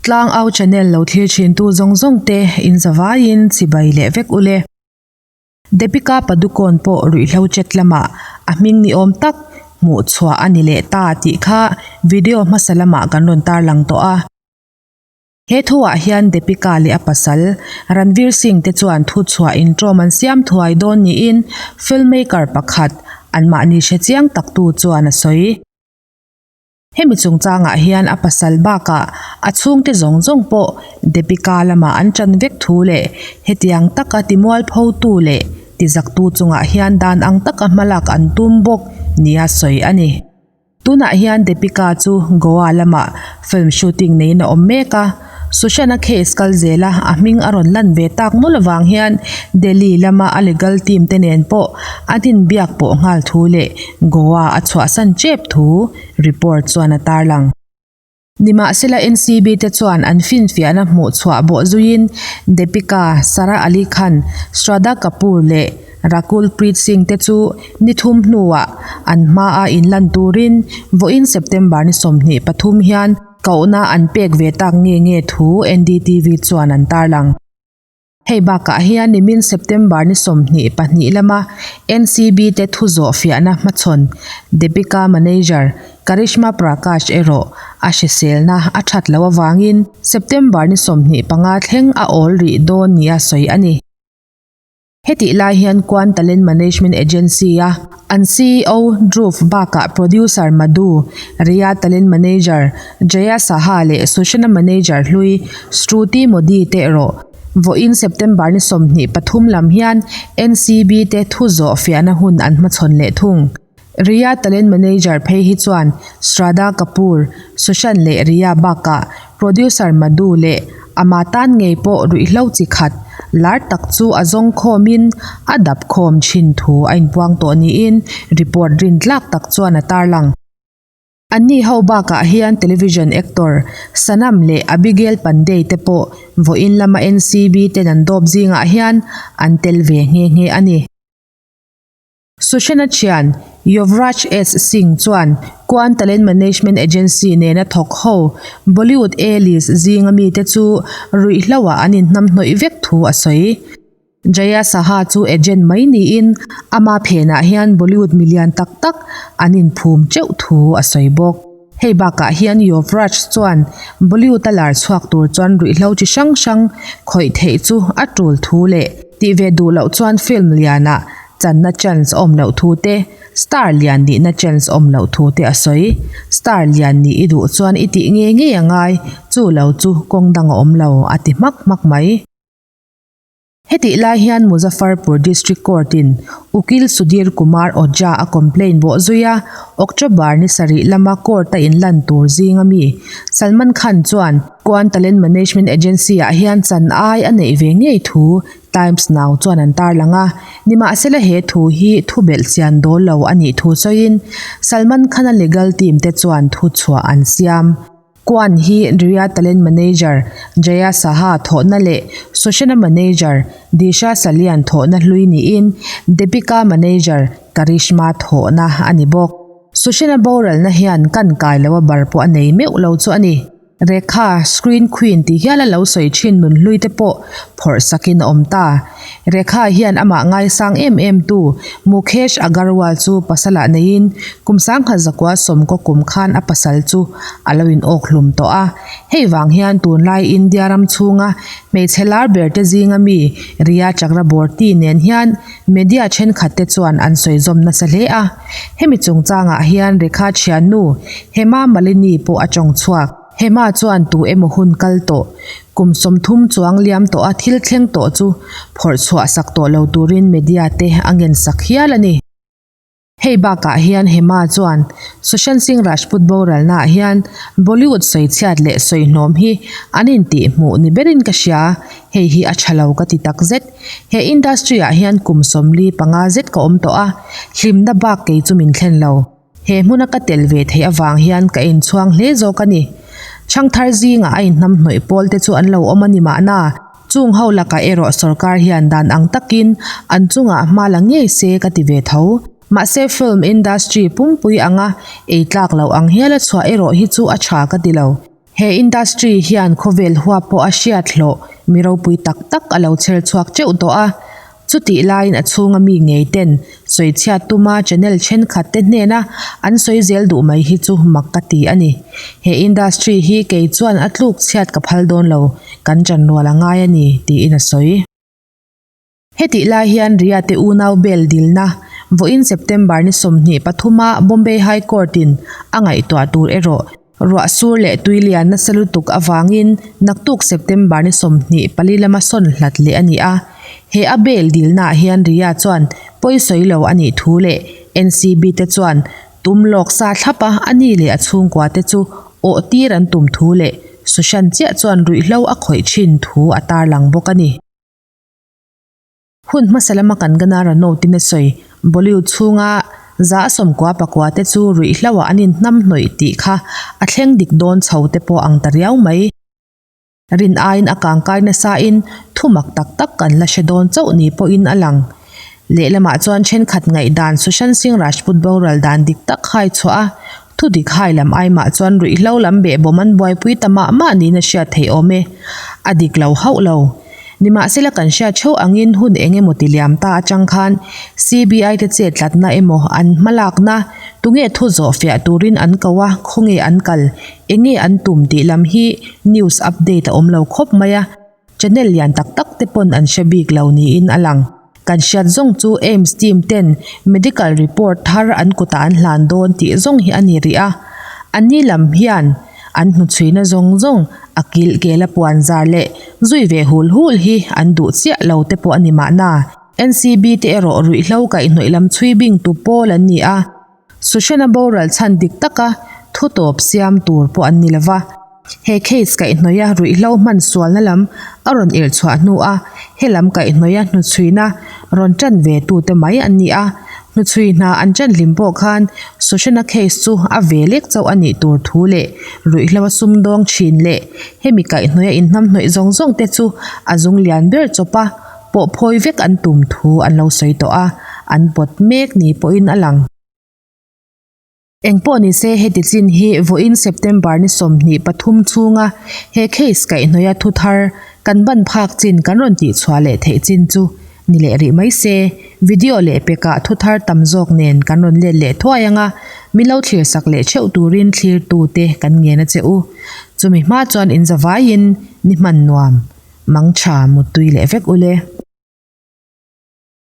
Tlangau channel lo thlir thintu zawng zawng te in zavaiin chibai leh vek ule. Deepika Padukone pawh ruihhlo chet lamah a hming ni awm tak hmuh chhuah a ni leh ta tih kha video hmasa lamah kan rawn tarlang tawh a. He thuah hian Deepika leh a pasal Ranveer Singh te chuan thuchhuah inṭawm an siam thuai dawn niin filmmaker pakhat anmahni hre chiang taktu chuan a sawi. Hemi chungchangah hian a pasal bakah a chhungte zawng zawng pawh Deepika lamah an ṭan vek thu leh hetiang taka timualphotu leh tizaktu chungah hian dan ang taka hmalak an tum bawk nia sawi a ni. Tunah hian Deepika chu Goa lamah film shooting neiin a awm mek a, Sushant-a case kal zela a hming a rawn lan ve tak nawlh avang hian Delhi lama a legal team te nen pawh an inbiak pawh nghal thu leh Goa a chhuahsan tep thu report chuan a tarlang. Nimahsela NCB te chuan an finfiahna hmuh chhuah bawh zuiin Deepika, Sara Ali Khan, Shraddha Kapoor leh Rakul Preet Singh te chu ni thum hnuah an hmaa inlan turin vawiin September ni 23 hian kohna an pek ve tak nge nge thu NDTV chuan an tarlang. Hei bakah hian nimin September ni 22 lama NCB te thu zawh fiahna hmachhawn Deepika manager Karishma Prakash erawh a hriselna a that loh avangin September ni 25 thleng a awl rih dawn nia sawi a ni. Hetih lai hian Kuan Talent Management Agency a an ceo Dhruv bakah producer Madhu, Rhea Talent Manager Jaya Saha leh Sushana Manager hlui Shruti Modi te erawh vawiin September ni 23 lam hian NCB te thu zawh fiahna hun an hmachhawn leh thung. Rhea Talent Manager phei hi chuan Shraddha Kapoor, Sushant leh Rhea bakah producer Madhu leh ama tan ngei pawh ruihhlo chi khat lar tak chu a zawng khawmin a dap khawm thin thu a inpuang tawh niin report rintlak tak chuan a tarlang. Anni ho bakah hian television actor Sanam leh Abigail Pandey te pawh vawiin lama NCB ten an dawp zingah hian an tel ve nghe nghe a ni. Sushant-a thian Yuvraj S. Singh chuan Kuan Talent Management Agency nena thawk ho Bollywood A-list zinga mite chu ruihhloah an inhnamhnawih vek thu a sawi. Jaya Saha chu agent mai niin ama phenah hian Bollywood milian tak tak an inphum teuh thu a sawi bawk. Hei bakah hian Yuvraj chuan Bollywood-a lar chhuak tur chuan ruihhlo chi hrang hrang khawih theih chu a tul thu leh tih ve duh loh chuan film lianah channa chance awm loh thu te, star lian nihna chance awm loh thu te a sawi. Star lian nih i duh chuan i tih ngei ngei a ngai, chu lo chu kawng dang a awm lo, a ti hmak hmak mai. Hetih lai hian Muzaffarpur District Court-in Ukil Sudhir Kumar Ojha a complaint bawh zui a, October ni sarih lama court-a inlan tur zinga mi Salman Khan chuan Kuan Talent Management Agency-ah hian chan ai a neih ve ngei thu Times Now chuan an tarlang a, nimahsela he thu hi thu belh chian dawl lo a nih thu sawiin Salman Khan-a legal team te chuan thuchhuah an siam. Kuan hi Rhea Talent Manager Jaya Saha thawhna leh Sushant-a Manager Disha Salian thawhna hlui niin Deepika Manager Karishma thawhna a ni bawk. Sushant-a boralna hian kan kai loa bar pawh a nei meuh lo chu a ni. Rekha, Screen Queen tih hial a lo sawi thin nun hlui te pawh phawrh sakin a awm ta. Rekha hian amah ngaisang em em tu Mukesh Agarwal chu pasalah neiin kum 1990 kum khan a pasal chu a lo in awk hlum tawh a. Hei vang hian tunlai India ram chhunga hmeichhe lar ber te zinga mi Rhea Chakraborty nen hian media thenkhat te chuan an sawi zawm nasa hle a. Hemi chungchangah hian Rekha thiannu Hema Malini pawh a tawng chhuak. Hema chuan tu emaw hun kal tawh kum 30 chuang liam tawh a thil thleng tawh chu phawrh chhuah sak tawh lo turin media te a ngen sak hial a ni. Hei bakah hian Hema chuan Sushant Singh Rajput boralnaah hian Bollywood sawi chhiat leh sawi hnawm hi an intih hmuh ni berin ka hria, hei hi a tha lo ka ti tak zet. He industry ah hian kum 45 zet ka awm tawh a, hlimna bak kei chu min thlen lo. He hmuna ka tel ve theih avang hian ka inchhuang hle zawk a ni. Chhangthar zingah a inhnamhnawih pawl te chu an lo awm a ni mahna, Chung ho lakah erawh sorkar hian dan ang takin an chungah hma la ngei se ka ti ve tho. Mahse film industry pumpui anga ei tlak loh ang hial a chhuah erawh hi chu a tha ka ti lo. He industry hian khawvel huap pawh a hriat hlawh mi ropui tak tak a lo chher chhuak teuh tawh a. Chutih laiin a chhunga mi ngei ten sawi chhiat tuma channel thenkhat te hnena an sawi zel duh mai hi chu mak ka ti a ni. He industry hi kei chuan a tluk chhiat ka phal dawn lo, kan chanrual a ngai a ni, tiin a sawi. Hetih lai hian Ria te unau bail dilna vawiin September ni 23 a Bombay High Court in a ngaihtuah tur erawh ruah sur leh tui lian nasa lutuk avangin naktuk September ni 24 lama sawn hlat leh a ni a. He a bail dilnaah hian Ria chuan pawi sawi lo a nih thu leh NCB te chuan tum lawk sa thlap a a ni leh a chhungkua te chu awh tir an tum thu leh Sushant chiah chuan ruihhlo a khawih thin thu a tarlang bawk a ni. Hun hmasa lama kan Gana Ranotin a sawi, Bollywood chhunga 190 pakua te chu ruihhlo ah an inhnam hnawih tih kha a thleng dik dawn chho te pawh ang ta riau mai. Rin aiin a kangkai nasa in thu mak tak tak kan la hre dawn chauh ni pawhin a lang. Lehlamah chuan thenkhat ngaihdan Sushant Singh Rajput boral dan dik tak hai chhuah a, thu dik hai lam aimah chuan ruihhlo lam behbawm an buaipui ta mah mah niin a hriat theih awm e. A dik lo hauh lo. Nimahsela kan hriat theuh angin hun eng emaw ti liam ta atang khan CBI te chet tlatna emaw an hmalakna tunge thu zawh fiah turin an ko a, khawnge an kal, enge an tum tih lam hi news update a awm lo khawp mai a, channel lian tak tak te pawn an hre bik lo niin a lang. Kan hriat zawng chu AIIMS team ten medical report thar an kutah an hlan dawn tih zawng hi a ni rih a, anni lam hian an hnuchhuina zawng zawng a kilh kela puan zar leh zui ve hul hul hi an duh chiah lo te pawh a ni mahna. NCB te erawh ruihhlo kaihhnawih lam chhui bing tu pawl an ni a. Sushant-a boral chhan dik taka thu tawp siam tur pawh an ni lova. He case kaihhnawih a ruihhlo hman sualna lam a rawn irh chhuah hnu a he lam kaihhnawih a hnuchhuina rawn tan ve tute mai an ni a. Hnuchhui hna an tan hlim pawh khan Sushant-a case chu a ve lek chauh a nih tur thu leh ruihhlo a sumdawng thin leh hemi kaihhnawih a inhnamhnawih zawng zawng te chu a zung lian ber chawp a pawh phawi vek an tum thu an lo sawi tawh a, an pawt mek ni pawhin a lang. Engpawh ni se heti chin hi vawiin September ni 23 chhunga he case kaihhnawih a thu thar kan ban phak chin kan rawn tihchhuah leh theih chin chu ni leh rih mai se. Video leh pekah thu thar tam zawk nen kan rawn let leh thuai anga min lo thlir sak leh theuh turin thlirtute kan ngen a che u. Chumi hma chuan inzavaiin ni hman nuam. Mangtha muttui leh vek ule.